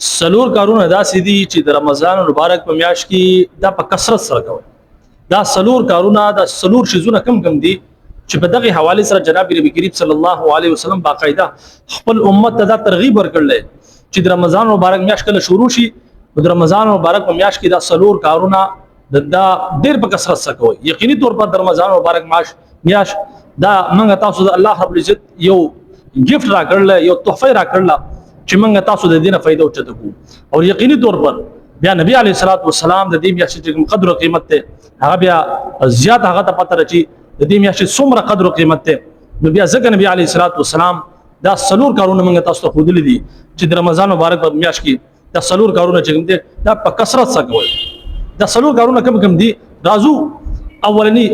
سلور کارونه داسې دي چې د رمضان مبارک په میاشت کې دا په کثرت سره کوي. دا سلور کارونه، دا سلور شیزونه کم کم دي چې په دغه حواله سره جناب نبی کریم صلی الله علیه وسلم باقاعده خپل امت ته دا ترغیب ورکړل چې د رمضان مبارک میاشت کله شروع شي، د رمضان مبارک په میاشت کې دا سلور کارونه دا ډیر په کثرت سره کوي. یقیني طور پر د رمضان مبارک ماش میاش دا موږ تاسو د الله رب العزت یو گفت راکړل، یو تحفه راکړل چې موږ تاسو د دینه فائدہ اوچته کو. او یقیني طور پر بیا نبی علیه الصلاۃ والسلام د دې میاشتې چې کوم قدر او قیمت ته هغه بیا زیات هغه ته پته رچی د دې میاشتې څومره قدر او قیمت ته. نو بیا ځکه نبی علیه الصلاۃ والسلام دا سلور کارونه موږ تاسو ته ښودلي دي چې د رمضان مبارک په میاشت کې دا سلور کارونه چې کوم دي دا په کثرت سره کوي. دا سلور کارونه کوم کوم دي؟ راځو اولنی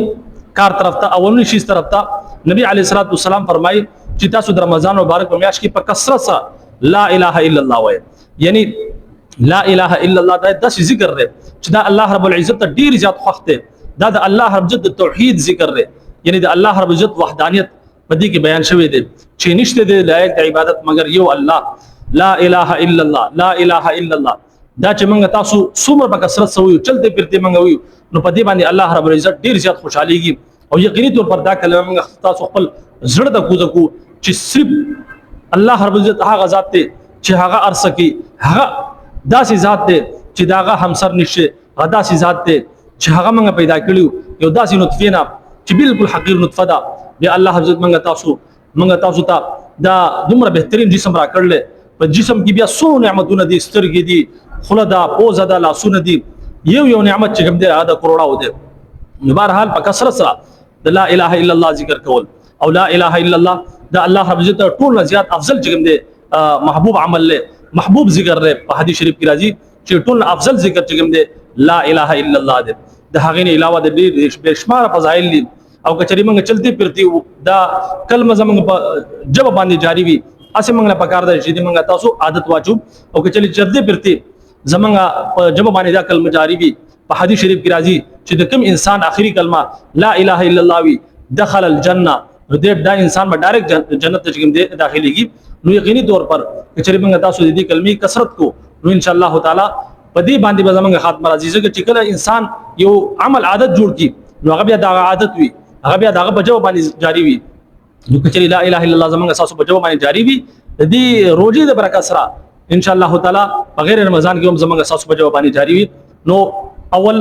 کار طرف ته، اولنی شیز طرف ته. نبی علیه الصلاۃ والسلام فرمایي چې تاسو د رمضان مبارک په میاشت کې په کثرت سره لا اله الا الله وایي. یعنی لا اله الا الله دا داسې ذکر دی چې دا الله رب العزت ته ډیر زیات خوښ دی. دا د الله رب العزت د توحید ذکر دی، یعنی د الله رب العزت وحدانیت په دې کې بیان شوی دی چې نشته دی لایق د عبادت مګر یو الله. لا اله الا الله، لا اله الا الله. دا چې موږ تاسو څومره په کثرت سره وایو، چلته پرته موږ وایو، نو په دې باندې الله رب العزت ډیر زیات خوشحاليږي. او یقیني طور پر دا کلمه موږ تاسو خپل زړه ته کوزه کو چې صرف الله رب العزت هغه ذات دی چې هغه ارسه کې، هغه داسې ذات دی چې داغه همسر نشته، هغه داسې ذات دی چې هغه موږ پیدا کړیو یو داسې نطفه نه چې بالکل حقیر نطفه ده. بیا الله حضرت موږ تاسو ته دا دومره بهترین جسم را کړل. په جسم کې بیا څو نعمتونه دي، سترګې دي، خوله ده، پوزه ده، لاسونه دي، یو یو نعمت چې کوم دی هغه د کروڑاو دی. نو بهرحال په کثرت سره د لا اله الا الله ذکر کول او لا اله الا الله دا الله رب عزت ټول نه زیات افضل چې کوم دی محبوب عمل له محبوب ذکر دی. په حدیث شریف کې راځي چې ټول افضل ذکر چې کوم دی لا اله الا الله دی. د هغې نه علاوه د ډېر بېشماره فضایل دي. او کچري موږ چلتے پرتی دا کلمه زموږ په جبه باندې جاری وي، اسې موږ له پکار ده چې موږ تاسو عادت واچو. او کچري چلتے پرتی زموږ په جبه باندې دا کلمه جاری وي، په حدیث شریف کې راځي چې د کوم انسان آخري کلمه لا اله الا الله وي دخل الجنه، نو دې دا انسان به ډایرکټ جنت ته چې کوم دی داخليږي. نو یقیني طور پر کچري موږ تاسو د دې کلمې کثرت کو، نو ان شاء الله تعالی په دې باندې به زمونږ خاتمه راځي. ځکه چې کله انسان یو عمل عادت جوړ کړي نو هغه بیا دا عادت وي، هغه بیا دغه په جواب باندې جاری وي. نو کچري لا اله الا الله زمونږ تاسو په جواب باندې جاری وي، د دې روزي د برکت سره ان شاء الله تعالی په غیر رمضان کې هم زمونږ تاسو په جواب باندې جاری وي. نو اول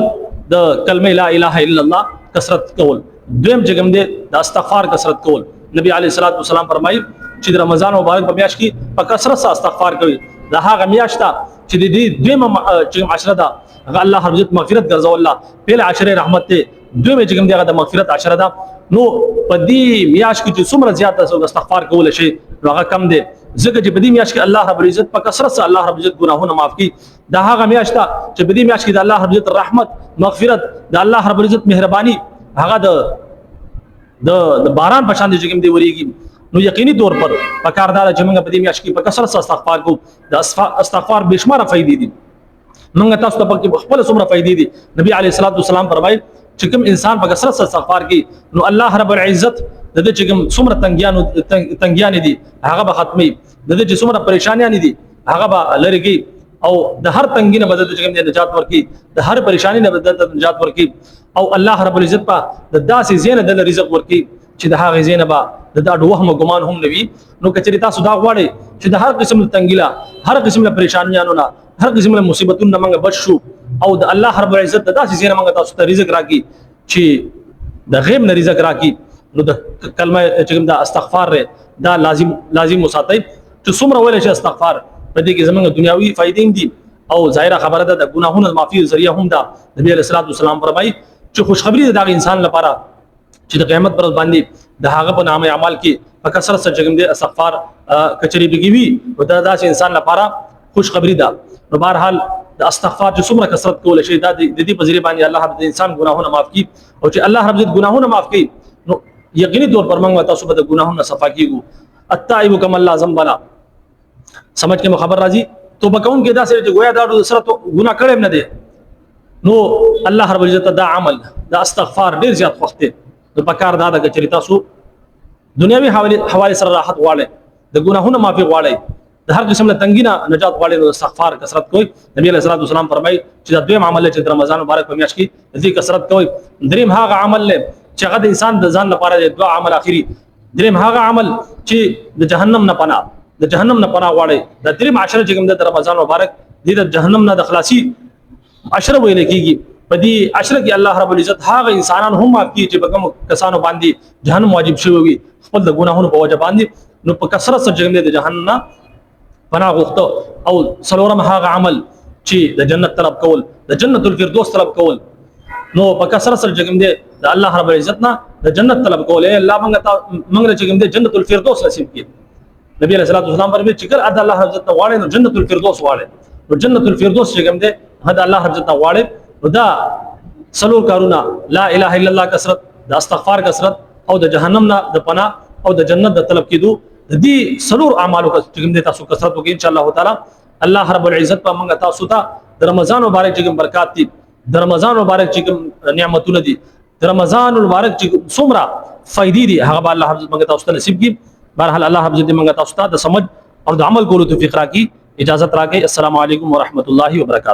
د کلمه لا اله الا الله کثرت کول. دویم چې کوم دی د استغفار کثرت کول. نبی علیه الصلاۃ والسلام فرمایي چې د رمضان مبارک په میاشت کې په کثرت سره استغفار کوي. دا هغه میاشت ده چې د دې دویمه چې کوم عشره ده هغه الله رب عزت مغفرت ګرځول الله. پهله عشره رحمت دی، دویمه چې کوم دی هغه د مغفرت عشره ده. نو په دې میاشت کې چې څومره زیات تاسو استغفار کول شي نو هغه کم دی، ځکه چې په دې میاشت کې الله رب العزت په کثرت سره الله رب العزت ګناهونه معاف کړي. دا هغه میاشت ده چې په دې میاشت کې د الله رب العزت رحمت، مغفرت، د الله رب العزت مهرباني هغه د د د باران په شان دی چې کوم دی وریږي. نو یقیني طور پر پکار دا چې موږ په دې میاشت کې په کثرت سره استغفار کوو. د استغفار بشماره فائدې دي، موږ تاسو ته پکې خپل څومره فائدې دي. نبی علیه الصلاۃ والسلام فرمایي چې کوم انسان په کثرت سره استغفار کوي نو الله رب العزت د دې چې کوم څومره تنګیان دي هغه به ختمي، د دې چې څومره پریشانیان دي هغه به لري کوي، او د هر تنګی نه بدل چې کوم دی نجات ورکي، د هر پریشانی نه بدل نجات ورکي، او الله رب العزت په د داسې زینه د رزق ورکي چې د هغې زینه به د دا وهم او ګمان هم نه وي. نو کچري تاسو دا غواړئ چې د هر قسم تنګیلا، هر قسم له پریشانیانو نه، هر قسم له مصیبتونو نه موږ بچ شو، او د الله رب العزت د داسې زینه موږ تاسو ته رزق راکړي چې د غیب نه رزق راکړي، نو د کلمه چې کوم دا استغفار دی دا لازم لازم وساتئ چې څومره ویلی شي استغفار. په دې کې زمونږ دنیاوي فائدې هم دي او ظاهره خبره ده د ګناهونو د معافي ذریعہ هم ده. نبی علیه الصلاۃ والسلام فرمایي چې خوشخبری ده دغه انسان لپاره چې د قیامت پر ورځ باندې د هغه په نامه اعمال کې په کثرت سره چې کوم دی استغفار کچري بګي وي، نو دا داسې انسان لپاره خوشخبری ده. نو بهرحال د استغفار چې څومره کثرت کول شي دا د دې په ذریعہ باندې الله رب د انسان ګناهونه معاف کړي. او چې الله رب دې ګناهونه معاف کړي نو یقیني طور پر موږ تاسو به د ګناهونو صفا کیږو. التائب کما لا ذنب له، سمجھ کې خبر راځي؟ توبه کوم کې دا سره چې گویا دا سره تو ګناه کړم نه دی. نو الله رب العزت دا عمل دا استغفار ډیر زیات وخت دی. نو پکار دا ده چې تاسو دنیوي حواله سره راحت غواړئ، د ګناهونو معافي غواړئ، د هر قسم له تنګي نه نجات غواړي نو استغفار کثرت کوي. نبی علیہ الصلوۃ والسلام فرمایي چې دا دویم عمل چې د رمضان مبارک په میاشت کې د دې کثرت کوي. دریم هغه عمل له چې هغه د انسان د ځان لپاره دی، دوه عمل اخیری. دریم هغه عمل چې د جهنم نه پناه، د جهنم نه پناه غواړي. د دریم عشره چې کوم د رمضان مبارک دې د جهنم نه د خلاصي عشره ویل کیږي. په دې عشره کې الله رب العزت هغه انسانان هم معاف کړي چې په کوم کسانو باندې جهنم واجب شوی وي خپل د ګناهونو په وجه باندې، نو په کثرت سره چې د جهنم نه پناه غوښته. او څلورم هغه عمل چې د جنت طلب کول، د جنت الفردوس طلب کول، نو په کثرت سره چې کوم دی د الله رب العزت نه د جنت طلب کول، اے الله موږ ته موږ چې کوم دی جنت الفردوس نصیب کړي. نبی علیہ الصلوۃ والسلام فرمایي چې کله الله رب عزت غواړي نو جنت الفردوس غواړي، نو جنت الفردوس چې کوم دی هدا الله رب عزت غواړي. نو دا څلور کارونه، لا اله الا الله کثرت، د استغفار کثرت، او د جهنم نه د پناه، او د جنت د طلب کېدو، د دې څلور اعمالو چې کوم دی تاسو کثرت وکړئ ان شاء الله تعالی الله رب العزت په موږ تاسو ته د رمضان مبارک چې کوم برکات دي، د رمضان مبارک چې کوم نعمتونه دي، د رمضان مبارک چې څومره فائدې دي، هغه به الله رب موږ تاسو ته نصیب کړي. بهرحال الله رب عزت موږ تاسو ته د سمج او د عمل کولو توفیق راکړي. اجازه راکړي. السلام علیکم ورحمت الله وبرکاته.